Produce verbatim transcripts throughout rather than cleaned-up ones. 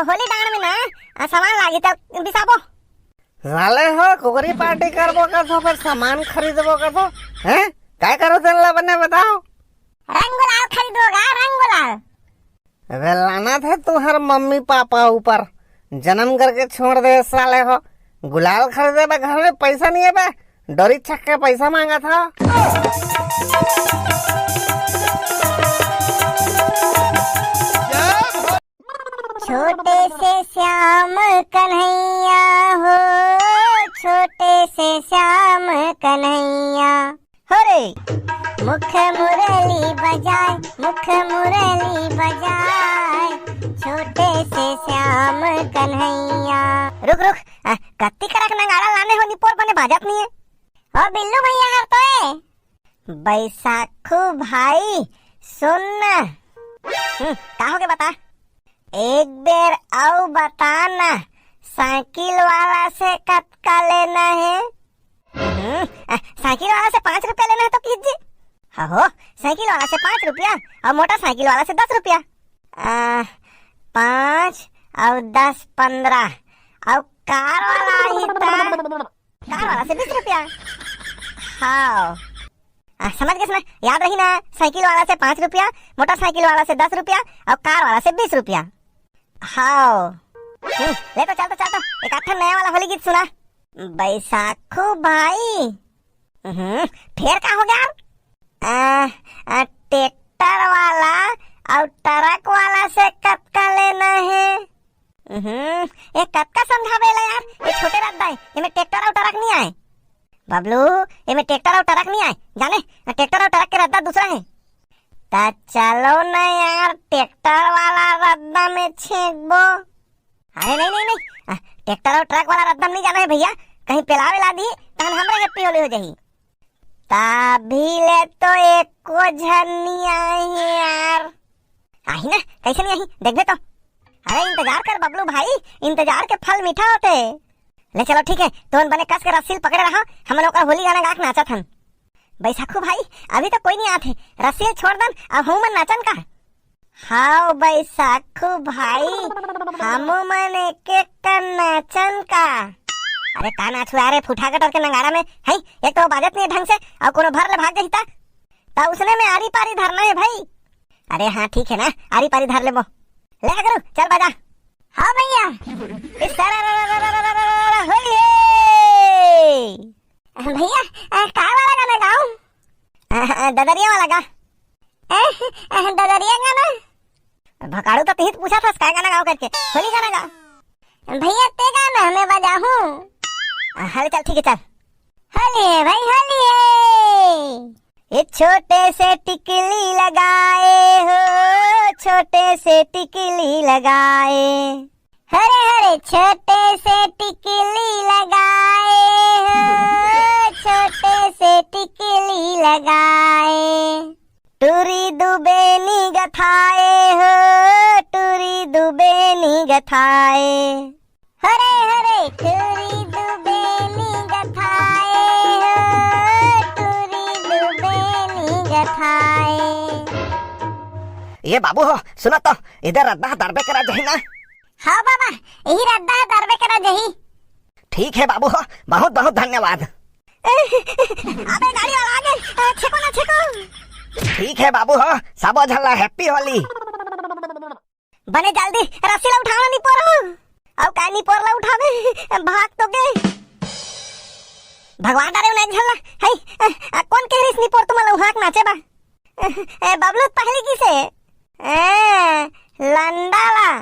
होली डांड में ना, आ, सामान लागी त बिसाबो। साले हो, कुकरी पार्टी करबो कथो, फेर सामान खरीदबो कथो, हैं? काय करो तेन ला बने बताओ? रंग गुलाल खरीदोगा, रंग गुलाल। अबे लानत हे तुहर मम्मी पापा ऊपर, जन्म करके छोड़ दे साले हो। गुलाल खरीदे बर घर में पैसा नहीं हे बे, डोरी छक्के पैसा मांगत हो। छोटे से श्याम कन्हैया हो, छोटे से श्याम कन्हैया। हो रे। मुख मुरली बजाए, मुख मुरली बजाए, छोटे से श्याम कन्हैया। रुक, रुक, आ, कत्ती करक नगाड़ा लाने हो निपोर, बने बाजत नहीं हे। ओ बिल्लू भैया हर तो ए। बैसाखू भाई, सुन ना। हम्म, का होगे बता? एक बेर अउ बता ना, साइकिल वाला से कतका लेना हे? हम्म, आ, साइकिल वाला से पाँच रुपया लेना हे तो कीजिए। हाँ हो, साइकिल वाला से पाँच रुपया अउ मोटरसाइकिल वाला से दस रुपया। आ, पाँच अउ दस पन्द्रह, अउ कार वाला ही त कार वाला से बीस रुपया। हाँ। आ, समझ गेस ना, याद रही ना, साइकिल वाला से पाँच रुपया, मोटरसाइकिल वाला से दस रुपया अउ कार वाला से बीस रुपया। हाँ। हम्म, ले तो चल तो, चल तो, एक आध ठन नया वाला होली गीत सुना। बैसाखू भाई। हम्म, फेर का होगे? आ, आ, ट्रैक्टर वाला अउ ट्रक वाला से कतका लेना हे? हम्म, ये कतका समझाबे ला यार, ये छोटे रद्दा हे, एमे ट्रैक्टर अउ ट्रक नहीं आए। बबलू, एमे ट्रैक्टर अउ ट्रक नहीं आए, जाने, ट्रैक्टर अउ ट्रक के रद्दा दूसरा हे। त चलो न यार, ट्रैक्टर वाला रद्दा में छेंकबो। अरे नहीं, नहीं, नहीं, आ, ट्रैक्टर अउ ट्रक वाला रद्दा में नहीं जाना हे भैया, कहीं पेला वेला दी, तहन हमरे happy होली हो जाही। तभी ले तो एको झन नहीं आए हे यार। आही ना, कैसे नहीं आही, देखबे तो। अरे इंतजार कर बबलू भाई, इंतजार के फल मीठा होथे। ले चलो ठीक हे, तुमन बने कस के रस्सी ल पकड़े रहो, हमन ओकर होली गाना गा के नाचत हन। बैसाखू भाई, अभी तो कोई नहीं आत हे, रस्सी ल छोड़ दन, अब हमन नाचन का? हाव बैसाखू भाई, हमू मन एक एक कन नाचन का? अरे का नाचहू यार, फुटहा कटर के नगाड़ा में, हैं? एक तो बाजत नहीं हे ढंग से, अउ कोनो भर ले भाग जाही त, त उसने में आरी पारी धरना हे भाई। अरे हाँ ठीक हे ना, आरी पारी धर लेबो। ले गुरु, चल बजा। हाँ भैया। इस सारा रा रा रा रा रा रा रा रा होली हे। भैया, अ, का वाला गाना गाऊं? अ, अ, ददरिया वाला गा। अ, अ, ददरिया गाना? भकाड़ू तो तिही त पूछत हस, का गाना गाओ करके? होली गाना गा। भैया, ते गाना हमें बजाहूं। अ, अरे चल, ठीक हे, चल। होली हे भाई, होली हे। ये छोटे से टिकली लगाए हो, छोटे से टिकली लगाए। हरे हरे छोटे से टिकली लगाए हो, छोटे से टिकली लगाए। टूरी दुबे नी गथाए हो, टूरी दुबे नी गथाए। हरे हरे टूरी दुबे नी गथाए हो, टूरी दुबे नी गथाए। ये बाबू हो, सुनो तो, इधर रद्दा दरबे करा जाही ना। हाँ बाबा, यही रद्दा दरबे करा जाही। ठीक हे बाबू हो, बहुत बहुत धन्यवाद। अबे गाड़ी वाला आगे, अ, छेको ना छेको। ठीक हे बाबू हो, सबो झन ला happy होली। बने जल्दी रस्सी ला उठाओ ना निपोर हो। अउ का निपोर ला उठावे, भाग तो गे। भगवान डरे उन्हें झल्ला। हे, अ, अ, कोन कह रहिस निपोर तुमन ला उहाँ के नाचे बा? ए, बबलू पहली किसे? ए, लंडा ला,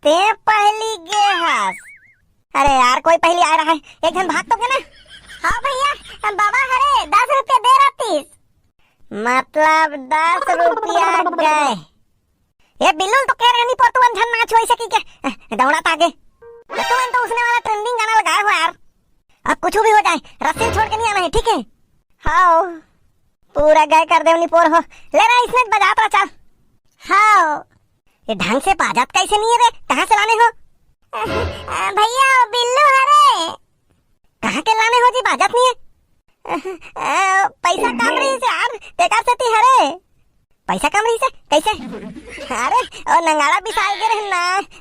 ते पहली गे हस। अरे यार, कोई पहली आए रहा है, एक झन भाग तो गे ना। हाँ भैया, बाबा हरे दस रुपया दे रहतीस। मतलब दस रुपया गए। ए बिल्लू ल तो कहे रहेन निपोर तुमन झन नाच वैसे की के दौड़त आगे। तुमन तो उसने वाला trending गाना लगाए हो यार। अब कुछ भी हो जाए, रस्सी छोड़ के नहीं आना है, ठीक है? हाँ, पूरा गए कर देव निपोर हो। ले रहा इसने बजात रहा, चल। हाँ, ये ढंग से बाजत कैसे नहीं है रे? कहाँ से लाने हो? भैया, वो बिल्लू हरे। कहाँ के लाने हो जी, बाजत नहीं है? पैसा कम रहिस यार, तेकर सेती हरे। पैसा कम रहिस हे? कैसे? अरे, ओ नंगाड़ा बिसाए गे रहे ना,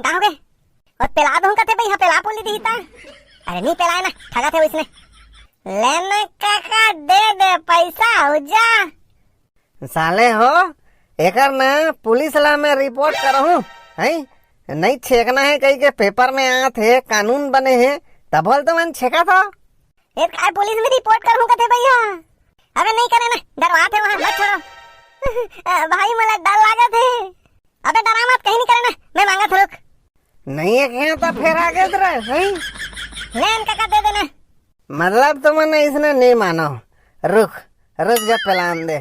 का होगे? ओ पेला दूं कथे भैया, पेला पुली दिही ता। अरे नहीं पेलाए ना, ठगा थे इसने। लेना काका दे दे पैसा, हो जा। साले हो, एकर ना पुलिस ला मैं रिपोर्ट करहूं, हैं? नहीं छेकना है कही के पेपर में आत हे, कानून बने हे, तब बोल तो मन छेका था। ए काय पुलिस में रिपोर्ट करहूं कथे भैया? अबे नहीं करे ना, डरवात हे वहां, मत छोड़ो। अ, भाई मोला डर लागत हे। अबे डरा मत, कहीं नहीं करे ना, मैं मांगत हूं रुक। नहीं है क्या तो फिर आगे रहे, हैं? ले इनका का दे देना। मतलब तुमने इसने नहीं मानो। रुक, रुक जा पेलान दे।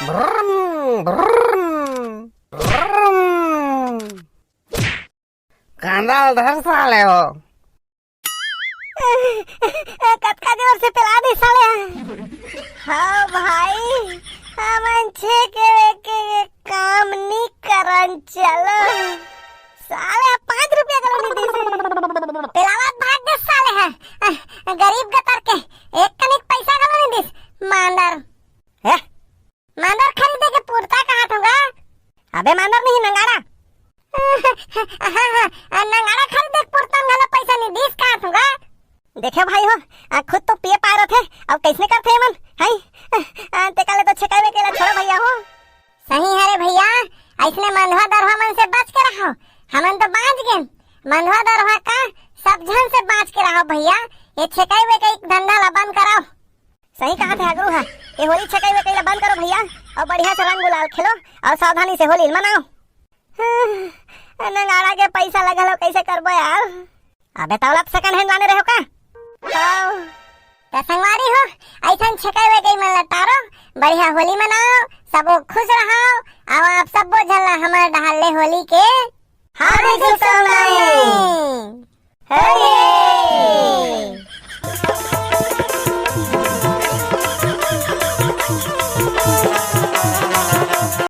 ब्रुम, ब्रुम, ब्रुम। कांदा उधर साले हो। कतका जोर से पेला दे साले। हाँ भाई, हमन छेके वेके के काम नी करन, चलो। साले पाँच रुपया घलो नी दिस। पेलावत भाग दे साले ह। गरीब गतर के एक कनिक पैसा घलो नी दिस। मांदर। हे? मांदर खरीदे के पुरता कहा थोगा? अबे मांदर नहीं, नंगाड़ा। हाँ, हाँ, नंगाड़ा खरीदे के पुरता घलो पैसा नी दिस कहा थोगा? देखे भाई हो, आ, खुद तो पिए पाए रथे, अब कैसने करथे मन, हैं? आ, तेका ले तो छेकावे के ला छोड़ो भैया हो। सही है रे भैया, ऐसने मंधवा दरवा मन से बच के रहो, हमन तो बांच गेन। मंधवा दरवा का सब झन से बांच के रहो भैया, ये छेकावे के धंधा ला बंद कराओ। सही कहा थे हगरू हा, ये होली छेकावे के ला बंद करो भैया, और बढ़िया से रंग गुलाल खेलो और सावधानी से होली मनाओ। नंगाड़ा के पैसा लगल हो, कैसे करबो यार? अबे तौला तो सेकंड हैंड लाने रहो का? हाँ। त संगवारी हो, ऐसन छेकावे के मन ला टारो, बढ़िया होली मनाओ, सबो खुश रहो, और आप सबो झन ला हमर डहार ले होली के हार्दिक शुभकामनाएं।